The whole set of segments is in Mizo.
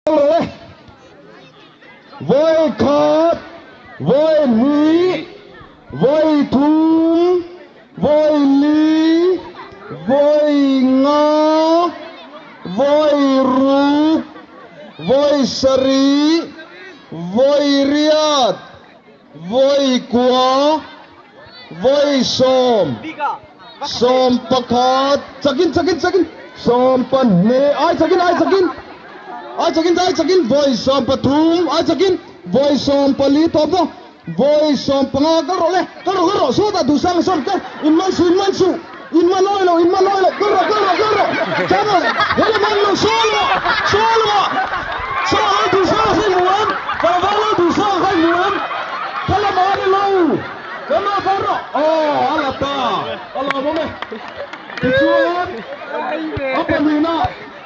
Rawh e. Vawi khat, vawi hnih, vawi thum, vawi li, vawi nga, vawi ruk, vawi sarih, vawi riat, vawi kua, vawi sawm, 11, chakin chakin chakin, 12, ai chakin ai chakin, ai chakin ai chakin, vawi 13, ai chakin, vawi 14 tawp maw, vawi 15 kal rawh le, kal rawh kal rawh, sawtah duhsang sawn kal, in man suh in man suh, in man awi lo in man awi lo, kal rawh kal rawh kal rawh, chana hela man lo saw lo ah saw lo ah, saw lo duhsang kha i hmu em, tlangval lo duhsang kha i hmu em, kha lamah a ni lo. Kan rawn far rawh. Aw, a la ta. A lawmawm e. Tichuan, a pahnihna.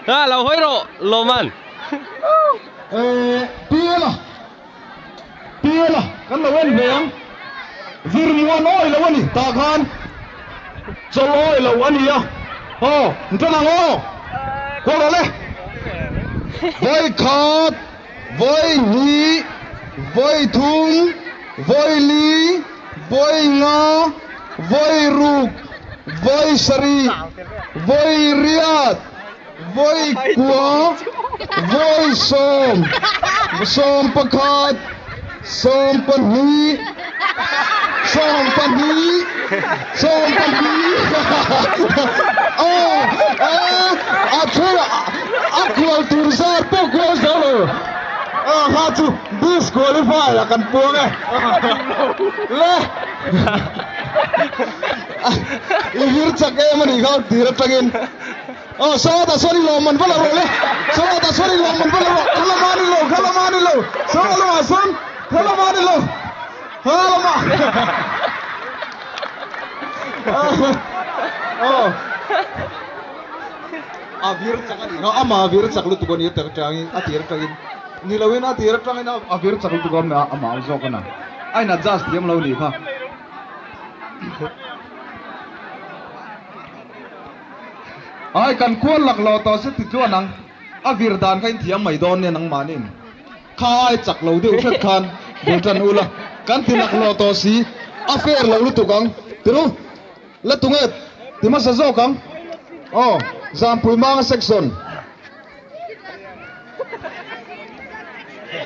Ha, lo hawi rawh, Lawman. Eh, Piala. Piala, kan lo en ve ang. Virmuan awi lo a ni, tah khan chawl awi lo a ni a. Aw, n tan ang aw. Kual rawh le. Vawi khat. Vawi hnih, vawi thum, vawi li, vawi nga, vawi ruk, vawi sarih, vawi riat, vawi kua, vawi sawm, 11, 12, 12, 12, aw, a then a kual tur zar pawh kual zo lo a kha chu disqualify a kan puang e le i vir chak em a nih kha tir atangin aw sawtah sawn i lawm man va la rawh le sawtah sawn i lawm man va la rawh kha lama ni lo kha lama ni lo saw lamah sawn kha lama ni lo kha lama aw. A vir chak a nih kha, amah a vir chak lutuk a ni a tir atangin, a tir atangin ni loin a tir atangin a vir chak lutuk a amah ang zawk a na, a in adjust thiam lo a nih kha. Ai kan kual lak lo tawh se ti chuan ang, a vir dan kha in thiam mai dawn nia nangmahniin kha ai chak lo deuh hret khan bul tan ula kan ti lak lo tawh si, a fair lo lutuk ang tiru. La tunge ti hmasa zawk ang? Aw, Zampui Manga section.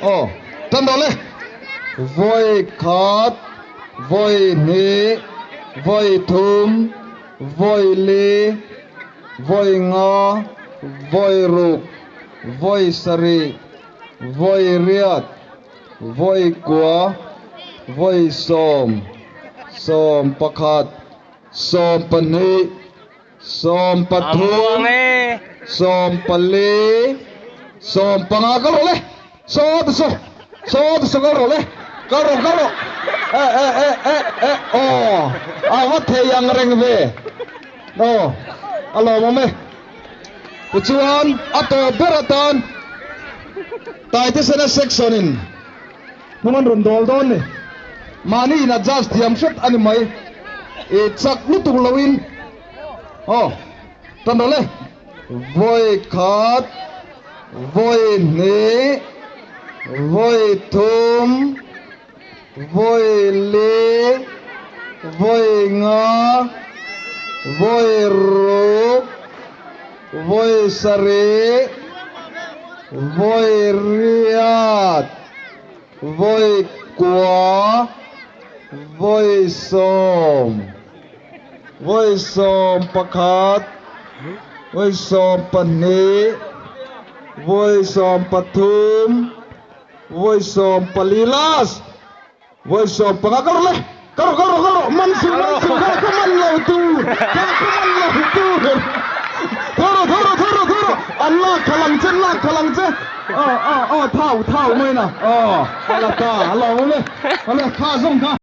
Aw, tan rawh le. Vawi khat, vawi hnih, vawi thum, vawi li, vawi nga, vawi ruk, vawi sarih, vawi riat, Vawi kua, vawi 10, 11, 12, 13, 14, 15 kal rawh le, saw te saw, saw te saw kal rawh le, kal rawh kal rawh, eh eh eh eh eh aw a va thei ang reng ve, aw a lawmawm e. Tichuan a tawp ber atan Taitesena section in hnung an rawn dawl dawn ni. Mahni in adjust thiam hret a ni mai. I chak lutuk lo in aw tan rawh le. Vawi khat, vawi hnih, vawi thum, vawi li, vawi nga, vawi ruk, vawi sarih, vawi riat, vawi kua, vawi 10, vawi 11, vawi 12, vawi 13, Vawi 14 last vawi 15 ka rawh le ka rawh ka rawh ka rawh man suh man suh kha ka man lo tur kha ka man lo tur tho rawh tho rawh tho rawh tho rawh an lak kha lang che an lak kha lang che aw aw aw thau thau mai na aw a la ta a lo awm e a le kha zawng kha.